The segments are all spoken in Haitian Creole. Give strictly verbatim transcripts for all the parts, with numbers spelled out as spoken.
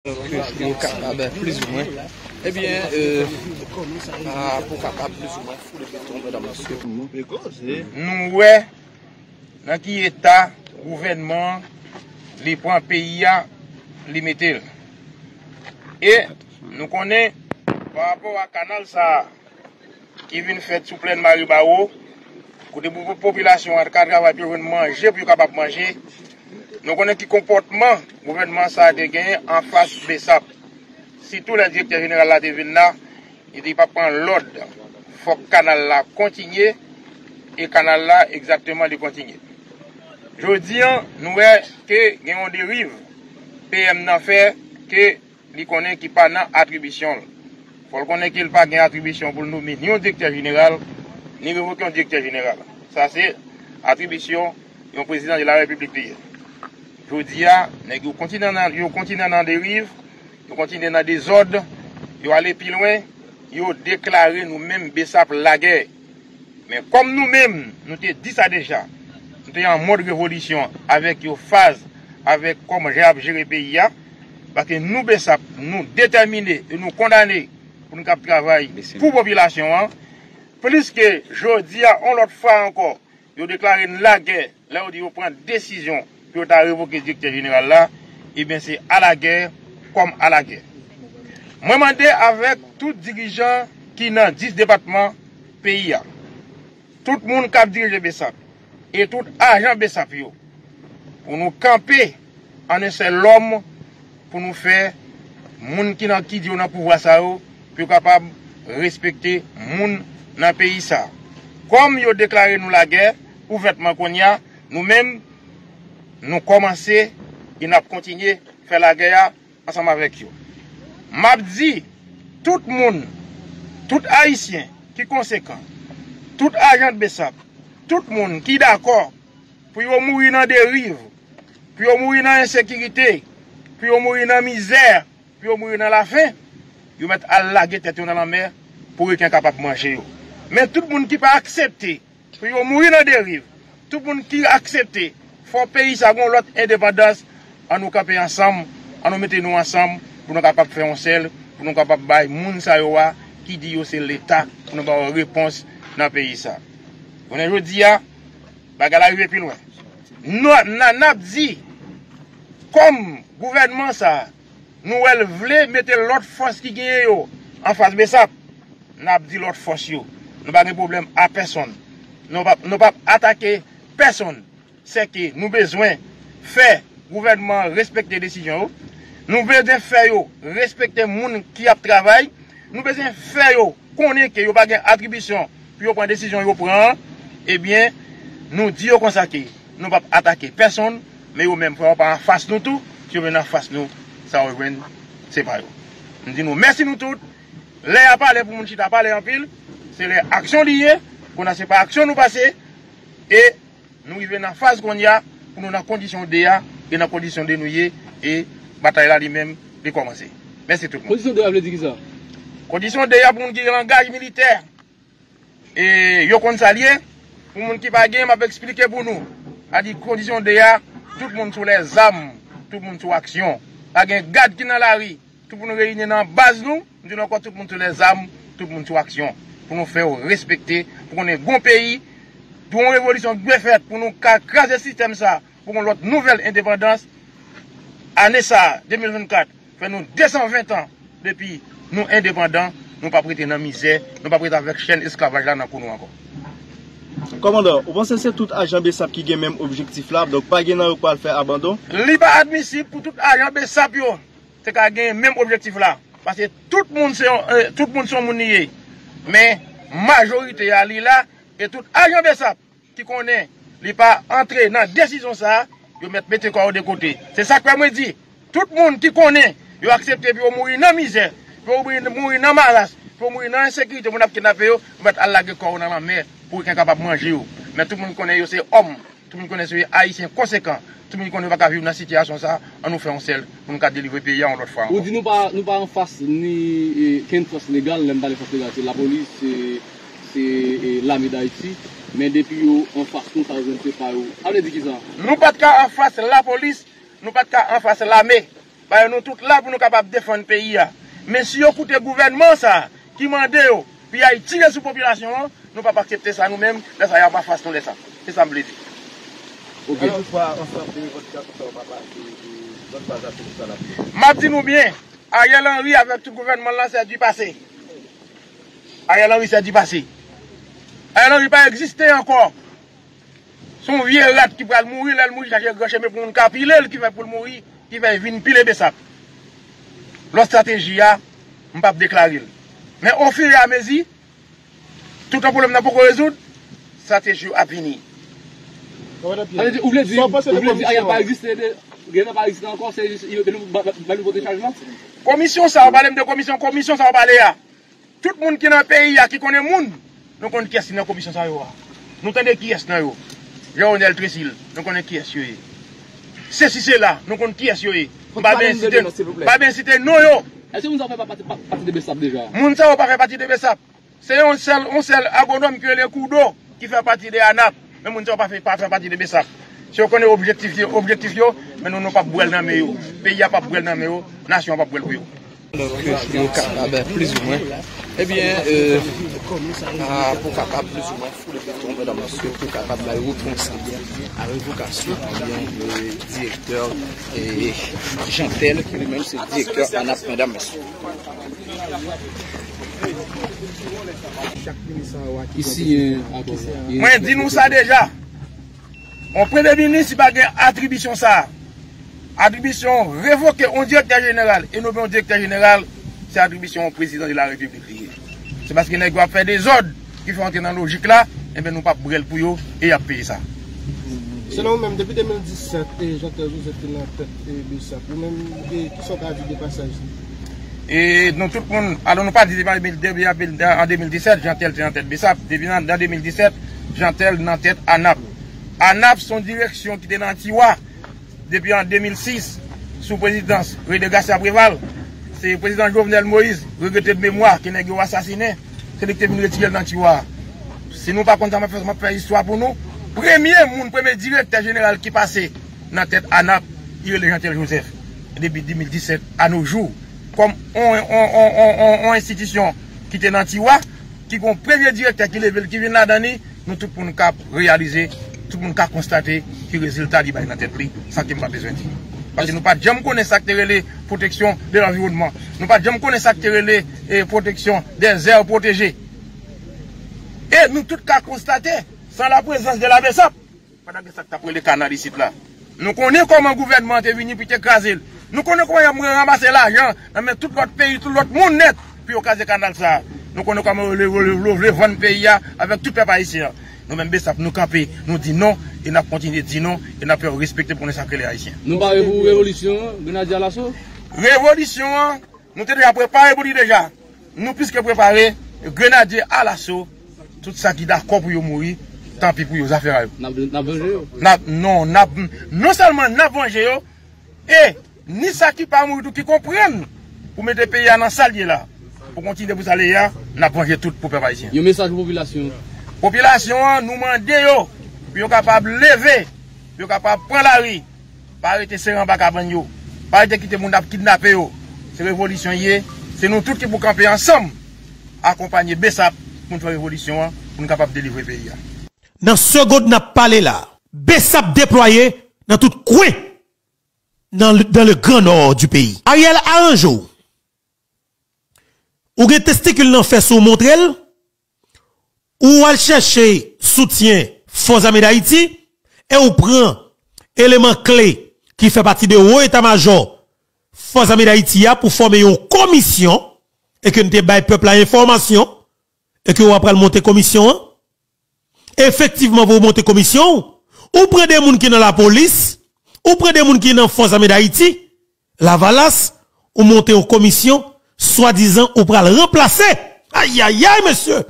Yo kapab plizoumwen, ebyen, euh, ah, pou kapab plizoumwen foule beton, medam, mesye. Nou wè nan ki eta gouvènman an li pran peyi a, li mete l. E nou konnen, pa rapò a kanal sa a, ki vin fèt sou plèn Maribawo, kote pou popilasyon an ka travay pou yo jwenn manje, pou yo kapab manje. Nou konnen ki konpòtman gouvènman sa a te genyen anfas BSAP. Sitou lè direktè jeneral la te vin la, li te pa pran lòd. Fòk kanal la kontinye, e kanal la egzakteman li kontinye. Jodi a, nou wè ke gen yon deriv PM nan fè ke li konnen ki pa nan atribisyon l. Fò l konnen ke l pa gen atribisyon pou l nome ni yon direktè jeneral, ni revoke yon direktè jeneral. Sa se atribisyon yon prezidan de la repiblik li ye. Jodi a, nèg yo kontinye nan, yo kontinye nan deriv, yo kontinye nan dezòd, yo ale pi lwen, yo deklare nou menm BSAP lagè. Men kòm nou menm, nou te di sa deja, nou te an mòd revolisyon avèk yon faz, avèk kòman jan y ap jere peyi a, paske nou BSAP, nou detèmine e nou kondane pou nou kab travay pou popilasyon an. Plis ke jodi a, yon lòt fwa ankò, yo deklare n lagè lè yo di yo pran desizyon pou yo ta revoke direktè jeneral la, ebyen se alagè kòm alagè. Mwen mande avèk tout dirijan ki nan dis depatman peyi a, tout moun k ap dirije BSAP e tout ajan BSAP yo, pou nou kanpe an en sèl lòm, pou nou fè moun ki nan, ki di yo nan pouvwa sa yo, pou yo kapab respekte moun nan peyi sa. Kòm yo deklare nou lagè ouvètman kounye a, nou menm, nou kòmanse e n ap kontinye fè lagè a ansanm avèk yo. M ap di tout moun, tout Ayisyen ki konsekan, tout ajan BSAP, tout moun ki dakò pou yo mouri nan deriv, pou yo mouri nan ensekirite, pou yo mouri nan mizè, pou yo mouri nan lafen, yo mèt al lage tèt yo nan lanmè pou reken kapab manje yo. Men tout moun ki pa aksepte pou yo mouri nan deriv, tout moun ki aksepte fò peyi sa gon lòt endepandans, an nou kanpe ansanm, an nou mete nou ansanm pou nou kapab fè yon sèl, pou nou kapab bay moun sa yo a ki di yo se Leta, pou nou ba yo repons nan peyi sa. Kounye a jodi a, bagay la rive pi lwen. Nou, n a, n ap di, kòm gouvènman sa a, nou wè l vle mete lòt fòs ki genyen yo anfas BSAP, n ap di lòt fòs yo, nou pa gen pwoblèm a pèsonn. Nou p ap, nou p ap atake pèsonn. Sèke nou bezwen fè gouvènman an respekte desizyon yo. Nou bezwen fè yo respekte moun ki ap travay. Nou bezwen fè yo konnen ke yo pa gen atribisyon pou yo pran desizyon yo pran an. Ebyen, nou di yo konsa ke nou p ap atake pèsonn, men yo menm, fò yo pa anfas nou tou. Si yo vin anfas nou, sa yo jwenn, se pa yo. M di nou mèsi nou tout. Lè a pa lè pou moun chita pale anpil. Se lè aksyon li ye. Kounye a se pa aksyon nou pase. E nou rive nan faz kounye a pou nou nan kondisyon de a, e nan kondisyon de nou ye, e batay la li menm, li kòmanse. Mèsi tout moun. Kondisyon de a vle di kisa? Kondisyon de a pou moun ki gen langaj militè, e yo konn sa l ye. Pou moun ki pa gen, m ap eksplike pou nou. Sa di kondisyon de a, tout moun sou lèzam, tout moun sou aksyon. Pa gen gad ki nan lari. Tout moun reyini nan baz nou, m di nou ankò, tout moun sou lèzam, tout moun sou aksyon. Pou nou fè yo respekte, pou konnen gon peyi, pou yon revolisyon k dwe fèt, pou nou ka kraze sistèm sa, pou yon lòt nouvèl endepandans. Ane sa, de mil vennkat, fè nou de san ven tan depi nou endepandan, nou p ap rete nan mizè, nou p ap rete avèk chèn esklavaj la nan kou nou ankò. Kòmandan, ou panse se tout ajan BSAP ki gen menm objektif la, donk pa gen nan yo k pral fè abandon? Li pa admisib pou tout ajan BSAP yo te ka gen menm objektif la. Paske tout moun se yon, eh, tout moun se yon moun li ye. Men majorite a li la, e tout ajan BSAP ki konnen li pa antre nan desizyon sa a, yo mèt mete kò yo de kote. Se sa k fè mwen di, tout moun ki konnen yo aksepte pou yo mouri nan mizè, pou yo mouri, mouri nan maras, pou yo mouri nan ensekirite, moun ap kidnape yo, yo mèt al lage kò yo nan lanmè pou reken kapab manje yo. Men tout moun konnen yo se òm. Tout moun konnen se Ayisyen konsekan. Tout moun konnen yo pa ka viv nan sitiyasyon sa. Ann nou fè yon sèl pou nou ka delivre peyi a yon lòt fwa ankò. Ou di nou pa, nou pa anfas ni, eh, kenn fòs legal. Lè m pale fòs legal, se lapolis, se, se, eh, lame Dayiti. Men depi yo anfas nou, sa yo jwenn se pa yo. Sa vle di kisa? Nou pa t ka anfas lapolis, nou pa t ka anfas lame. Paske nou tout la pou nou kapab defann peyi a. Men si yo koute gouvènman sa a ki mande yo pou y al tire sou popilasyon an, nou p ap aksepte sa nou menm, lè sa y ap anfas nou lè sa. Se sa m vle di. Ok. Alò, toutfwa, ansanm de revandikasyon sa yo pa pase, e, zòn pa pase pou sa l ap fè. M ap di nou byen, Ariel Henry avèk tout gouvènman l lan, c'est du passé. Ariel Henry, c'est du passé. Ariel Henry pa egziste ankò. Se yon vye rat ki pral mouri, lè l mouri, chache gran chemen pou moun ka pile l, ki fè pou l mouri, ki fè vin pile Besap. Lòt estrateji a, m p ap deklare l. Men ofiramezi, toutan pwoblèm nan poko rezoud, estrateji yo ap vini. Sa vle di, ou vle di, ou vle di Ariel pa egziste, de, Ariel pa egziste ankò, se jis, yo, yo, ba, ba, ba nou pote chaj lan? Komisyon sa, w pale m de komisyon, komisyon sa w pale a. Tout moun ki nan peyi a ki konnen moun, nou konn kiyès ki nan komisyon sa yo a. Nou tande kiyès nan yo. Jean Ronel Tresil, nou konnen kiyès yo ye. Sesi sela, nou konn kiyès yo ye. M pa byen site, m pa byen site non yo. Èske moun sa yo fè pa pati, pa, pati de Besap deja? Moun sa yo pa fè pati de Besap. Se yon sèl, yon sèl agwonòm ki rele Koudo ki fè pati de anap. Men moun sa yo pa fè, pa fè pati de Besap. Si yo konnen objektif yo, objektif yo, men nou, nou p ap bwè l nan men yo. Peyi a p ap bwè l nan men yo. Nasyon an p ap bwè l pou yo. Alò ke yo kapab, plizoumwen, ebyen, e, a, pou kapab, plizoumwen, foule beton, medam, mesye, pou kapab bay repons, ebyen, a revokasyon, ebyen, e, direktè, e, Jeantel, ki li menm se direktè anap, medam, mesye. Ki siyen akò sa? Mwen di nou sa deja. Yon premye minis, li pa gen atribisyon sa a. Atribisyon revoke yon direktè jeneral e nonmen yon direktè jeneral, se atribisyon yon prezidan de la repiblik li ye. Se paske nèg yo ap fè dezòd ki fè yo antre nan lojik la, enben nou p ap bwè l pou yo e y ap peye sa. Selon ou menm, depi de mil disèt, e Jeantel Joseph te nan tèt, e Besap, ou menm, e kisa w ka di de pasaj li? E nou tout moun, alò nou pa di depi an de mil, depi an de mil disèt, Jeantel te nan tèt Besap. Depi nan, nan de mil disèt, Jeantel nan tèt anap. anap se yon direksyon ki te nan Antiwa depi an de mil sis, sou prezidans René Garcia Préval. Se prezidan Jovenel Moïse, regrete de memwa, ke nèg yo asasinen, se li ki te vin retire l nan Antiwa. Si nou pa konn sa, m ap fè, m ap fè istwa pou nou. Premye moun, premye direktè jeneral ki pase nan tèt anap, li rele Jeantel Joseph. Depi de mil disèt a no jou, kòm on, on, on, on, on, on enstitisyon ki te nan Antiwa, ki gon premye direktè ki leve l, ki vin ladan li, nou tout moun ka reyalize, tout moun ka konstate ki rezilta li bay nan tèt li, sa ke m pa bezwen di. Paske nou pa t janm konnen sa k te rele pwoteksyon de lanviwònman. Nou pa t janm konnen sa k te rele, e, pwoteksyon des aires protégées. E nou tout ka konstate, san la prezans de la Besap, pa t ap gen sa k t ap rele kanal isit la. Nou konnen kòman gouvènman an te vini pou te kraze l. Nou konnen kòman y ap ranmase lajan nan men tout lòt peyi, tout lòt moun nèt pou yo kraze kanal sa a. Nou konnen kòman yo vle, vle, vle, vle vann peyi a avèk tout pèp ayisyen an. Nou menm Besap, nou kanpe, nou di non, e n ap kontinye di non, e n ap fè yo respekte pou konnen sa k rele ayisyen. Nou pare pou revolisyon an, Grenadye Alaso? Revolisyon an, nou te deja prepare pou li deja. Nou plis ke prepare, Grenadye Alaso, tout sa ki dakò pou yo mouri, tanpi pou yo, zafè a yo. N ap, n ap vanje yo? N ap, non, n ap, non sèlman n ap vanje yo, e ni sa ki pa mouri tou ki konprann pou mete peyi a nan sa l ye la, pou kontinye pou sa l ye a, n ap vanje tout pou pèp ayisyen. Yon mesaj pou popilasyon an? Popilasyon an, nou mande yo pou yo kapab leve, pou yo kapab pran lari. Pa rete sere anba kabann yo. Pa rete kite moun ap kidnape yo. Se revolisyon ye. Se nou tout ki pou kanpe ansanm, akonpanye Besap pou n fè revolisyon an, pou n kapab delivre peyi a. Nan segond n ap pale la, Besap deplwaye nan tout kwen nan, dans le Grand Nord du pays. Ariel, aranje w. Ou gen testikil nan fès ou, montre l. Ou al chèche soutyen Fòzame Dayiti e ou pran eleman kle ki fè pati de wo eta majò Fòzame Dayiti a pou fòme yon komisyon e ke n te bay pèp la enfòmasyon e ke w apral monte komisyon an. Efektivman, pou w monte komisyon w, ou pran de moun ki nan lapolis, ou pran de moun ki nan Fòzame Dayiti, Lavalas, ou monte yon komisyon, swadizan ou pral ranplase, ayayay, mesye!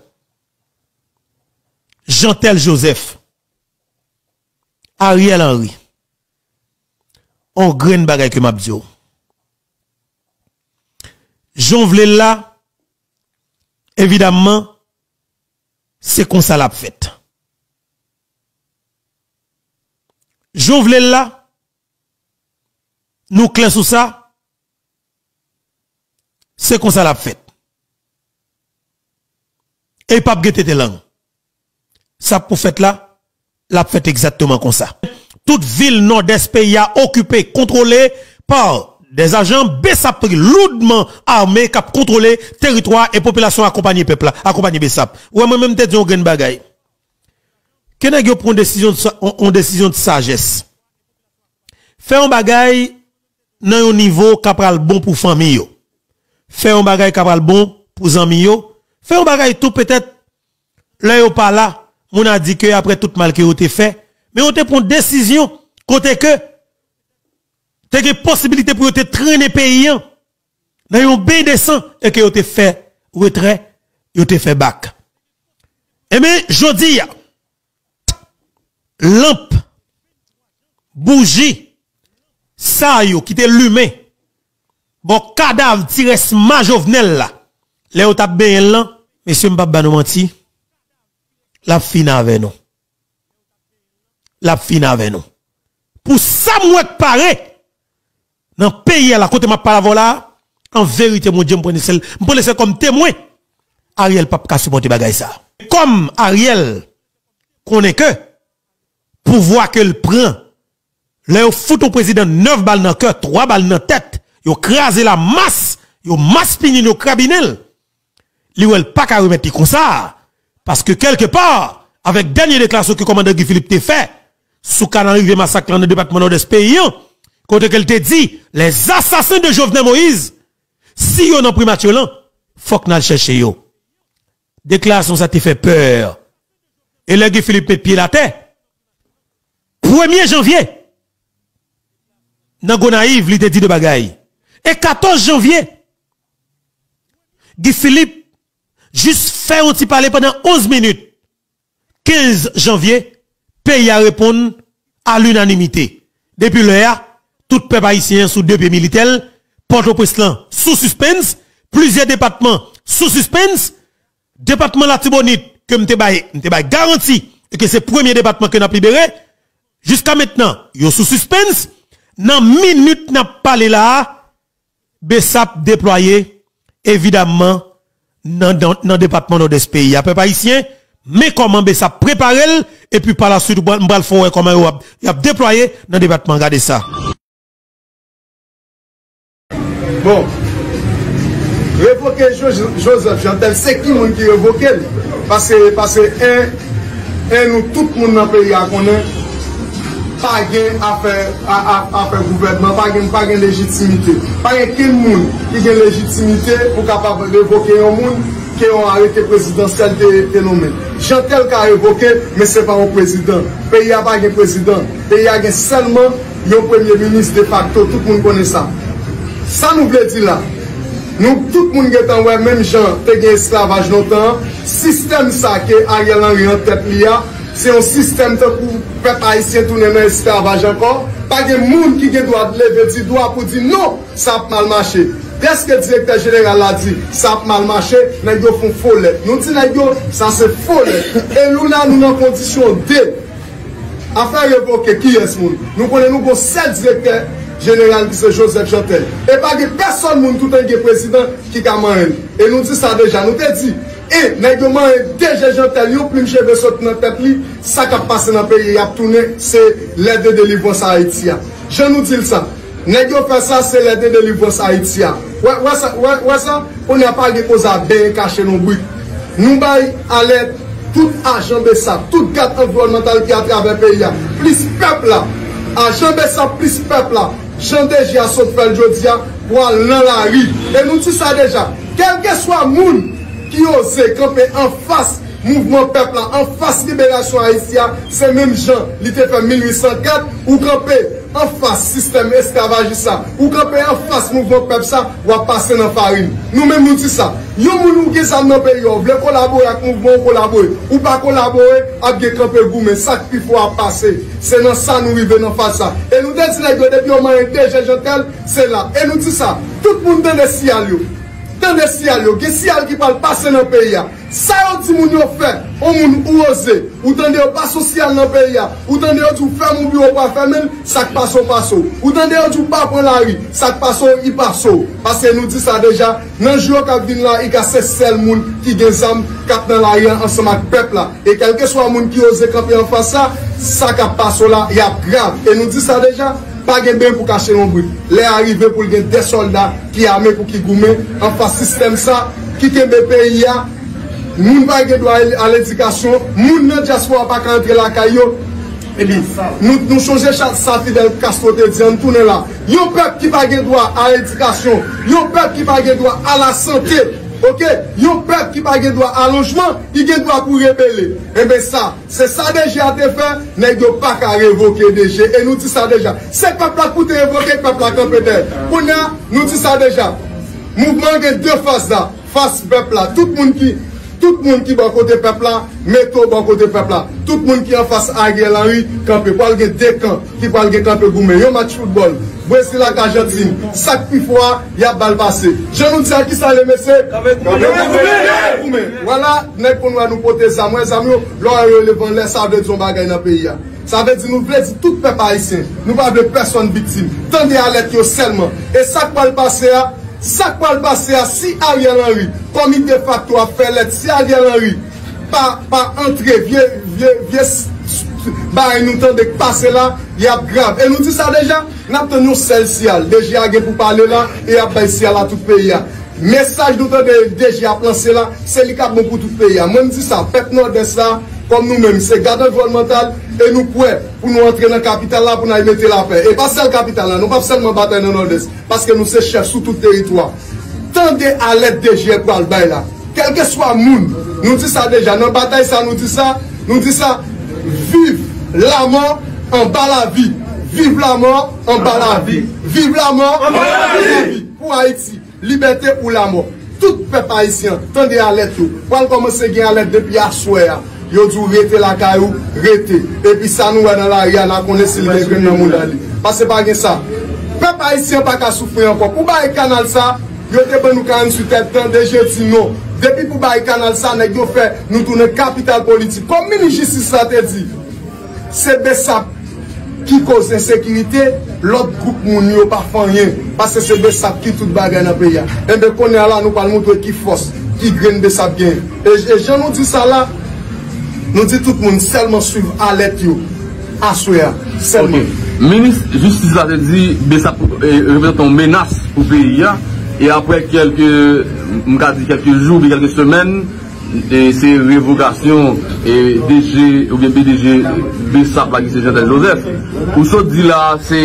Jeantel Joseph, Ariel Henry, on grenn bagay ke m ap di w. Jan w vle l la, evidamman, se konsa l ap fèt. Jan w vle l la, nou klè sou sa, Se konsa l ap fèt. E l p ap gen tete lang. Sa k pou fèt la, l ap fèt egzakteman konsa. Tout vil nòdès peyi a okipe, kontwole pa dè ajan BSAP loudman ame k ap kontwole teritwa e popilasyon akonpanye pèp la, akonpanye BSAP. Ou wè, mwen menm m te di yon grenn bagay. Ke nèg yo pran yon desizyon de sa-, yon, yon desizyon de sajès. Fè yon bagay nan yon nivo k ap pral bon pou fanmi yo. Fè yon bagay k ap pral bon pou zanmi yo. Fè yon bagay tou petèt lè yo pa la, moun a di ke apre tout mal ke yo te fè, men yo te pran desizyon kote ke te gen posibilite pou yo te trennen peyi an nan yon beny de san e ke yo te fè retrè, yo te fè bak. Ebyen, jodi a, lanp, bouji, sa yo ki te limen bò kadav ti rès ma Jovenel la, lè yo t ap benyen l lan, mesye, m p ap ba nou manti, l ap fini avè nou. L ap fini avè nou. Pou sa m wè k pare nan peyi a la, kote m ap pale avè w la, an verite, Bondye, m pran sèl, m pran sèl kòm temwen, Ariel p ap ka sipòte bagay sa. Kòm Ariel konnen ke pouvwa ke l pran, lè yo fout yon prezidan nèf bal nan kè, twa bal nan tèt, yo kraze l a mas, yo maspinye l, yo krabinen l, li wè l pa ka remèt li konsa, paske kèlkepa, avèk dènye deklarasyon ke kòmandan Guy Philippe te fè sou kanal rive masak lan nan depatman Nòdès peyi an, kote ke l te di, les assassins de Jovenel Moïse, si yo nan primati lan, fòk n al chèche yo. Deklarasyon sa te fè pè. E lè Guy Philippe met pye l atè, premye janvye, nan Gonayiv, li te di de bagay. E katòz janvye, Guy Philippe jis fè yon ti pale pandan onz minit. Kenz janvye, peyi a reponn a linanimite. Depi lè a, tout pèp ayisyen an sou de pye militè l, Pòtoprens lan sou sispens, plizyè depatman sou sispens, depatman Latibonit ke m te bay, m te bay garanti e ke se premye depatman ke n ap libere, jiska mentnan, yo sou sispens. Nan minit n ap pale la a, BSAP deplwaye, evidamman, nan, nan, nan depatman Nòdès peyi a. Pèp ayisyen, men kòman BSAP prepare l, epi pa la swit, ou pral, m pral fè w wè kòman yo ap, y ap deplwaye nan depatman. Gade sa. Bon. Revoke Jo-, Joseph Jeantel, se ki moun ki revoke l? Paske, paske en, en nou tout moun nan peyi a konnen pa gen afè, a, a, afè gouvènman, pa gen, pa gen lejitimite. Pa gen kenn moun ki gen lejitimite pou kapab revoke yon moun ke yon arete prezidansyèl te, te nonmen. Jeantel ka revoke, men se pa yon prezidan. Peyi a pa gen prezidan. Peyi a gen sèlman yon premye minis defakto, tout moun konnen sa. Sa nou vle di la? Nou tout moun gentan wè, menm jan te gen esklavaj lontan an, sistèm sa ke Ariel Henry an tèt li a, se yon sistèm tankou pèp ayisyen tounen nan esklavaj ankò. Pa gen moun ki gen dwa leve ti dwa pou di non, sa ap mal mache. Dèske direktè jeneral la di sa ap mal mache, nèg yo fè yon fo lèt. Nou di nèg yo, sa se fo lèt. E nou la, nou nan kondisyon de afè revoke kiyès moun? Nou konnen nou gon sèl direktè jeneral ki se Joseph Jeantel. E pa gen pèsòn moun toutan gen prezidan ki ka manyen l. E nou di sa deja, nou te di, e nèg yo manyen D G Jeantel, yon plim cheve sot nan tèt li, sa k ap pase nan peyi a ap tounen, se lè de delivrans Ayiti a. Jan nou di l sa, nèg yo fè sa, se lè de delivrans Ayiti a. Wè, wè sa, wè, wè sa, kounye a pa gen koze a benyen kache lonbrik. Nou bay alèt tout ajan BSAP, tout gad anviwònmantal ki atravè peyi a, plis pèp la. Ajan BSAP plis pèp la. Jan D G a sot fè l jodi a, pou al nan lari. E nou di sa deja, kèlkeswa moun ki oze kanpe anfas mouvman pèp la, anfas liberasyon Ayiti a, se menm jan li te fè mil uit san kat, ou kanpe anfas sistèm esklavajis la, ou kanpe anfas mouvman pèp sa, w ap pase nan farin. Nou menm nou di sa. Yon moun ou gen zam nan peyi a, ou vle kolabore ak mouvman, ou kolabore. Ou pa kolabore, ap gen kanpe goumen. Sa k pi fò ap pase. Se nan sa nou rive nan faz sa. E nou te di nèg yo depi yo manyen D G Jeantel, se la. E nou di sa, tout moun tande siyal yo. Tande siyal yo. Gen siyal ki pral pase nan peyi a. Sa yo di moun yo fè, yon moun ou oze, ou tande yo pa sosyal nan peyi a, ou tande yo di w fèmen yon biwo, ou pa fèmen l, sa k pase w pase w. Ou tande yo di w pa pran lari, sa k pase w, i pase w. Paske nou di sa deja, nan jou yo k ap vin la, i ka se sèl moun ki gen zam k ap nan lari a ansanm ak pèp la. E kèlkeswa moun ki oze kanpe anfas sa, sa k ap pase w la, y ap grav. E nou di sa deja, pa gen beny pou kache lonbrit. Lè a rive pou l gen de sòlda ki ame pou ki goumen anfas sistèm sa ki kenbe peyi a. Moun pa gen dwa al edikasyon, moun nan dyaspora pa ka antre lakay yo. Epi, nou, nou chonje sa, sa Fidel Castro te di, ann tounen la. Yon pèp ki pa gen dwa a edikasyon, yon pèp ki pa gen dwa a lasante, oke? Yon pèp ki pa gen dwa a lojman, li gen dwa pou rebele. Enben sa, se sa DG a te fè, nèg yo pa ka revoke DG, e nou di sa deja. Se pèp la k pou te revoke, pèp la kanpe dèyè. Kounye a, nou di sa deja. Mouvman an gen de faz la. Fas pèp la, tout moun ki, tout moun ki bò kote pèp la, mete w bò kote pèp la. Tout moun ki anfas Ariel Henry, kanpe. Pral gen de kan ki pral gen kanpe goumen. Yon match foutbòl, Brezil ak Ajantin, sa k pi fò a, y ap ba l pase. Jan nou di a, kisa l ye, mesye? Kanpe goumen. Vwala, nèg konn wè nou pote zam. Wè zam yo, lè w wè yo leve anlè, sa vle di yon bagay nan peyi a. Sa vle di nou vle di tout pèp ayisyen. Nou pa vle pèsonn viktim. Tande alèt yo sèlman. E sa k pral pase a, sa k pral pase a, si Ariel Henry, kòm li defakto ap fè lèt, si Ariel Henry pa, pa antre vye, vye, vye s-, s-, s-, bagay nou tande k pase la, y ap grav. E nou di sa deja, n ap tann yon sèl siyal. DG a gen pou pale la, e y ap bay siyal a tout peyi a. Mesaj nou tande DG ap lanse la, se li k ap bon pou tout peyi a. Mwen m di sa, pèp Nòdès la, kòm nou menm, se gad anviwònmantal, e nou prè pou nou antre nan kapital la pou n al mete lapè. E pa sèl kapital la, nou p ap sèlman batay nan Nòdès, paske nou se chèf sou tout teritwa. Tande alèt DG pral bay la. Kèlkeswa moun, nou di sa deja, nan batay sa, nou di sa, nou di sa, viv lamò anba lavi. Viv lamò anba lavi. Viv lamò anba lavi. Pou Ayiti. Libète ou lamò. Tout pèp ayisyen, tande alèt yo. Pral kòmanse gen alèt depi aswè a. Yo di w rete lakay ou, rete. Epi sa nou wè nan lari a, n a konnen si l gen grenn nan mouda li. Paske pa gen sa. Pèp ayisyen pa ka soufri ankò. Pou bay kanal sa, yo te ban nou karantuit èdtan, DG di non. Depi pou bay kanal sa, nèg yo fè nou tounen kapital politik. Kòm minis jistis la te di, se Besap ki koz ensekirite, lòt gwoup moun yo pa fè anyen, paske se Besap ki tout bagay nan peyi a. Enben, kounye a la, nou pral montre ki fòs, ki grenn Besap genyen. E, e jan nou di sa la, nou di tout moun sèlman swiv alèt yo aswè a, sèlman. Ok. Minis jistis la te di Besap, e, reprezante yon menas pou peyi a, e apre kèlke, m ka di kèlke jou, oubyen kèlke semèn, e se revokasyon, e, DG oubyen PDG Besap la ki se Jeantel Joseph. Ou sot di la, se,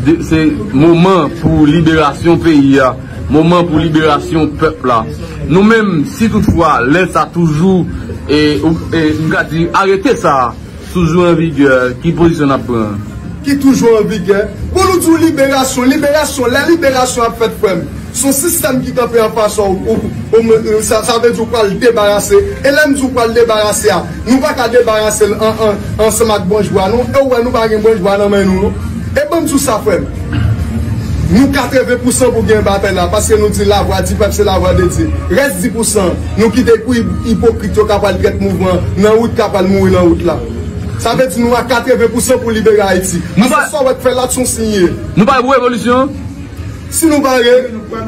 de, se moman pou liberasyon peyi a, moman pou liberasyon pèp la. Nou menm, si toutfwa lè sa toujou, e, ou, e, m ka di, arete sa toujou an vigè, ki pozisyon n ap pran? Ki toujou an vigè. Bon, nou di w liberasyon, liberasyon, lè liberasyon ap fèt, frè m, se yon sistèm ki kanpe anfas ou, ou, ou, ou, sa, sa vle di ou pral debarase. E lè m di ou pral debarase a, nou pa ka debarase l an, an, ansanm ak branch bwa, non. E ou wè nou pa gen branch bwa nan men nou, non. E ban m di w sa, frè m. Nou katreven pousan pou gen batay la, paske nou di lavwa di pèp se lavwa de Dye. Rès dis pousan, nou kite pou ip-, ipokrit yo ka pral trèt mouvman nan wout, ka pral mouri nan wout la. Sa vle di nou a katreven pousan pou libere Ayiti. Nou pa... Paske sa w wè k fè la, se yon siy ye. Nou pare pou revolisyon? Si nou pare,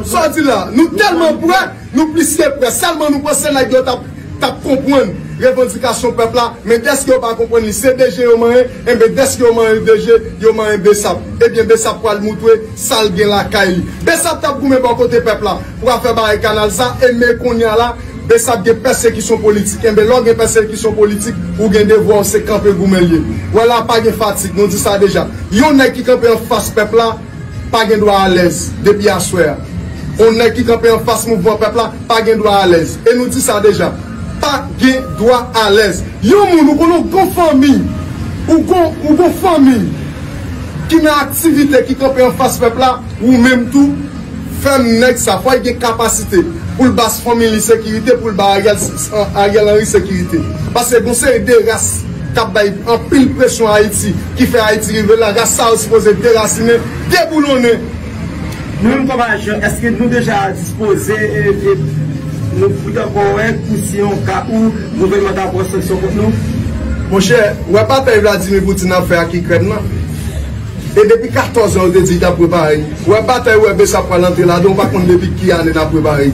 sa w di la, nou tèlman prè, nou plis ke prè. Sèlman nou panse nèg yo t ap, t ap konprann revandikasyon pèp la, men dèske yo pa konprann li, se DG yo manyen, enben dèske yo manyen DG, yo manyen Besap. Ebyen, Besap pral moutre sa l gen lakay li. Besap t ap goumen bò kote pèp la pou afè bagay kanal sa, e men kounye a la, Besap gen pèsekisyon politik. Enben, lè w gen pèsekisyon politik, ou gen devwa w, se kanpe goumen l ye. Vwala, pa gen fatig, nou di sa deja. Yon nèg ki kanpe anfas pèp la pa gen dwa alèz depi aswè a. Yon nèg ki kanpe anfas mouvman pèp la pa gen dwa alèz. E nou di sa deja. Pa gen dwa alèz. Yon moun, ou konnen w gon fanmi, ou gon, ou gon fanmi ki nan aktivite, ki kanpe anfas pèp la, ou menm tou, fè m nèg sa, fò l gen kapasite pou l ba fanmi li sekirite, pou l ba Ariel, Ariel Henry sekirite. Paske gon seri de ras k ap bay anpil presyon Ayiti, ki fè Ayiti rive la. Ras sa yo sipoze derasinen, deboulonnen. Nou menm kòm ajan, èske nou deja dispoze e, e, Nou fout ankò wè ki si yon ka ou gouvènman ta pran sanksyon kont nou. Monchè, w wè batay Vladimir Putin ap fè ak Ikrèn nan? E depi katòz an, yo te di y t ap prepare. W wè batay, w wè Besap pral antre ladan, w pa konn depi ki ane n ap prepare.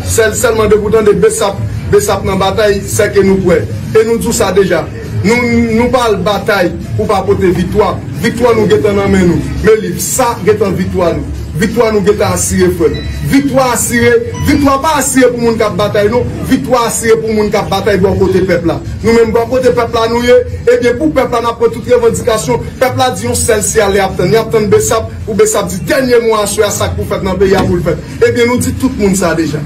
Sèl, sèlman depi w tande Besap, Besap nan batay, sèke nou prè. E nou di w sa deja. Nou, nou pa al batay pou pa pote viktwa. Viktwa nou gentan nan men nou. Men liv sa gentan viktwa nou. Viktwa nou gentan asire, frè m. Viktwa asire, viktwa pa asire pou moun k ap batay, non. Viktwa asire pou moun k ap batay bò kote pèp la. Nou menm bò kote pèp la nou ye, ebyen pou pèp la n ap pran tout revandikasyon. Pèp la di yon sèl se ale y ap tann. Y ap tann Besap, pou Besap di dènye mo aswè a sa k pou fèt nan peyi a pou l fèt. Ebyen nou di tout moun sa deja.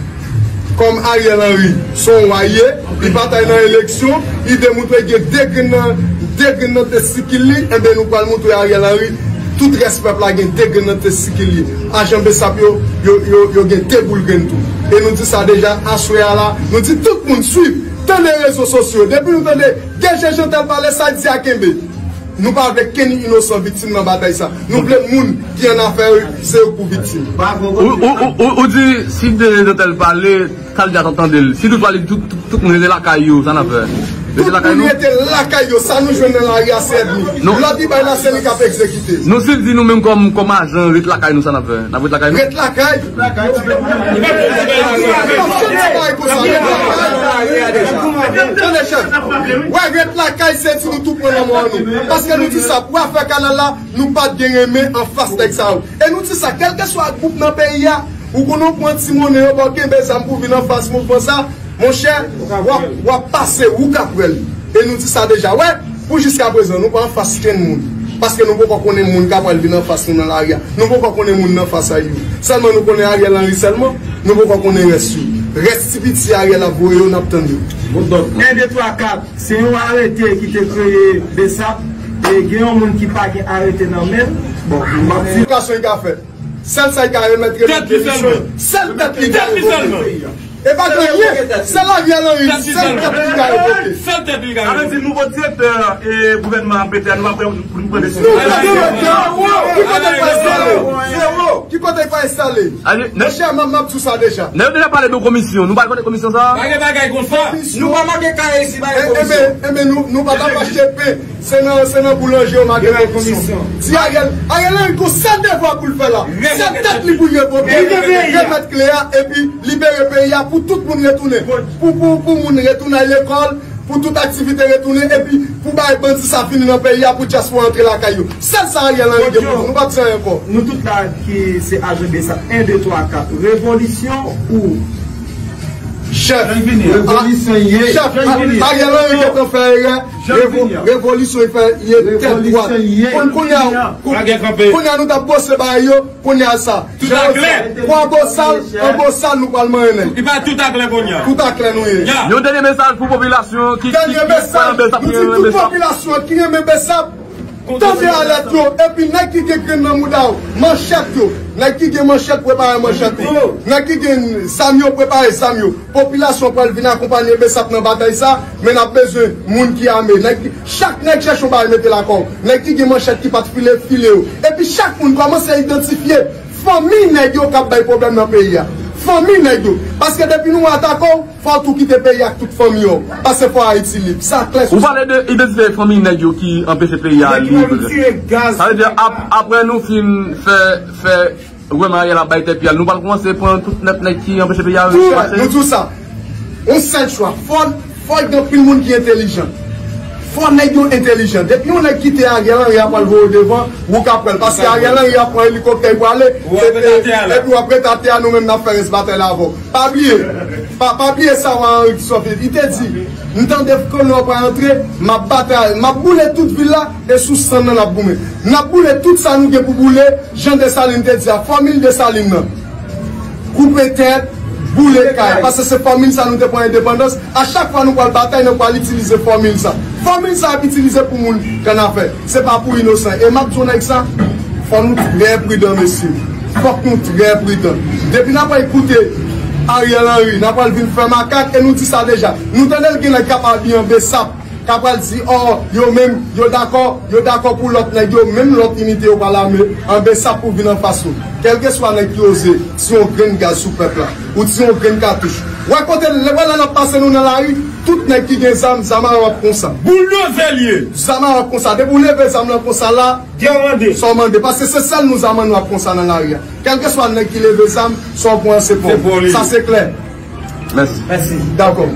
Kòm Ariel Henry se yon wa l ye, li pa t al nan eleksyon, li demoutre gen de grenn nan, de grenn nan testikil li, enben nou pral moutre Ariel Henry, tout rès pèp la gen de grenn nan testikil li. Ajan Besap yo, yo, yo, yo gen de boul grenn tou. E nou di sa deja, aswè a la, nou di tout moun swiv, tande rezo sosyo yo. Depi nou tande D G Jeantel pale, sa l di a kenbe. Nou pa vle kenn inosan viktim nan batay sa. Nou vle moun ki an afè yo, se yo k pou viktim. Ou, ou, ou, ou, ou di si D G Jeantel pale, sa l di a t ap tande l. Si toutfwa li di tout, tout, tout moun rete lakay yo, sa n ap fè? Rete lakay nou? Tout moun rete lakay yo, sa nou jwenn nan lari a se ènmi. Non. Lòd li bay la, se li k ap egzekite. Non, si l di nou menm kòm, kòm ajan, ret lakay nou, sa n ap fè? N ap ret lakay nou? Ret lakay. Tande chèf, wè ret lakay se di nou tou pran lanmò nou. Paske nou di sa, pou afè kanal la, nou pa t gen renmen anfas nèg sa yo. E nou di sa, kèlkeswa gwoup nan peyi a, ou konnen w pran ti monnen yo, ba w kenbe zam pou w vin anfas mouvman sa, monchè, w ap, w ap pase, ou ka pran l. E nou di sa deja, wè, pou jiskaprezan, nou pa anfas kenn moun. Paske nou poko konnen moun k ap pral vin anfas nou nan lari a. Nou poko konnen moun nan fas a yo. Sèlman nou konnen Ariel Henry sèlman, nou poko konnen rès yo. Rès ti piti Ariel ap voye yo, n ap tann yo. En, de, twa, kat. Se yon arete ki te kreye Besap, e gen yon moun ki pa gen arete nan men l. Bon, m ap di. Konvokasyon li ka fè. Sèl sa li ka remèt, remèt demisyon. Sèl tèt li ka revoke. E pa gen anyen. Sèl Ariel Henry, sèl tèt li ka revoke. Sèl tèt li ka revoke. Sa vle di nouvo direktè, e, gouvènman an mete a, nou pa prè pou nou pran desizyon. Ki kote l pral enstale? Ki kote l pral enstale? Monchè, m ap, m ap di w sa deja. Nèg yo deja pale de yon komisyon. Nou pa konnen komisyon sa a? Pa gen bagay konsa. Nou pa make kay isi, pa gen komisyon. Enben, enben, nou, nou pa t ap achte pen. Se nan, se nan boulanje yo make komisyon. Di Ariel, Ariel Henry gon sèl devwa pou l fè la. Se tèt li pou l revoke. Remèt kle a, epi libere peyi a pou tout moun retounen. Pou, pou, pou moun retounen lekòl, pou tout aktivite retounen, epi pou bay bandi sa fini nan peyi a, pou dyaspora antre lakay yo. Sèl sa Ariel Henry gen pou nou. Nou pa bezwen anyen ankò. Nou tout la ki se ajan Besap, en, de, twa, kat. Revolisyon ou chèf. Revolisyon ye. Chèf, Ariel Henry gentan fè erè. Revo-, revolisyon li fè, ye tèt dwat. Kounye a, kounye a nou t ap bwose bagay yo, kounye a sa. Tout a klè. Kwa anba sal, anba sal nou pral manyen nèg. Li pa tout a klè kounye a. Tout a klè nou ye. Yon dènye mesaj pou popilasyon ki, ki, ki kwè nan Besap, nou di tout popilasyon ki renmen Besap, tande alèt yo, epi nèg ki gen grenn nan mouda yo, manchèt yo, nèg ki gen manchèt, prepare manchèt yo, nèg ki gen zam yo, prepare zam yo. Popilasyon pral vin akonpanye Besap nan batay sa, men n ap bezwen moun ki ame. Nèg ki, chak nèg chèche yon bagay mete lakò w. Nèg ki gen manchèt ki pa t file, file yo. Epi chak moun kòmanse idantifye fanmi nèg yo k ap bay pwoblèm nan peyi a. Fanmi nèg yo. Paske depi nou atake w, fò w tou kite peyi a ak tout fanmi w. Paske fò Ayiti lib. Sa klè sou sa. Ou pale de idantifye fanmi nèg yo ki anpeche peyi a lib. Sa vle di ap-, apre nou fin fè, fè Gouvènman Ariel ap bay tèt pyèl. Nou pral kòmanse pran tout nèt nèg ki anpeche peyi a mache. Nou di w sa. Yon sèl chwa. Fò, fò gen anpil moun ki entèlijan. Fò nèg yo entèlijan. Depi yon nèg kite Ariel Henry ap pral voye w devan, ou ka pran l. Paske Ariel Henry ap pran elikoptè, li prale. Epi w ap ret atè a, nou menm n ap fè rès batay la avè w. Pa bliye. Pa, pa bliye sa wa Henry Christophe, li te di, m tande kolon an pral antre, m ap batay, m ap boule tout vil la, e sou sann nan n ap goumen. N ap boule tout sa nou gen pou boule, jan Desalin te di a, fòmil Desalin nan. Koupe tèt, boule kay, paske se fòmil sa nou te pran endepandans, a chak fwa nou pral batay, nou pral itilize fòmil sa. Fòmil sa ap itilize pou moun k annafè. Se pa pou inosan. E m ap di yon nèg sa, fò nou trè pridan, mesye. Fòk nou trè pridan. Depi n ap al koute Ariel Henry, n ap al vin fè makak, e nou di sa deja. Nou tande l gen nèg k ap abiye an Besap, k ap al di, ò, yo menm, yo dakò, yo dakò pou lòt nèg yo, menm lòt inite yo pral ame an Besap pou vin anfas nou. Kèlkeswa nèg ki oze tire yon grenn gaz sou pèp la, ou tire yon grenn katouch, Wè kote, lè, wè lè n ap pase nou nan lari, tout nèg ki gen zam, zam a yo ap konsa. Bouldoze l ye. Zam a yo ap konsa. Depi w leve zam lan konsa la, sa w mande. Paske se sèl nou zam an nou ap konsa nan lari a. Kèlkeswa nèg ki leve zam, sa w pran se pa w. Sa se klè. Mèsi. Dakò.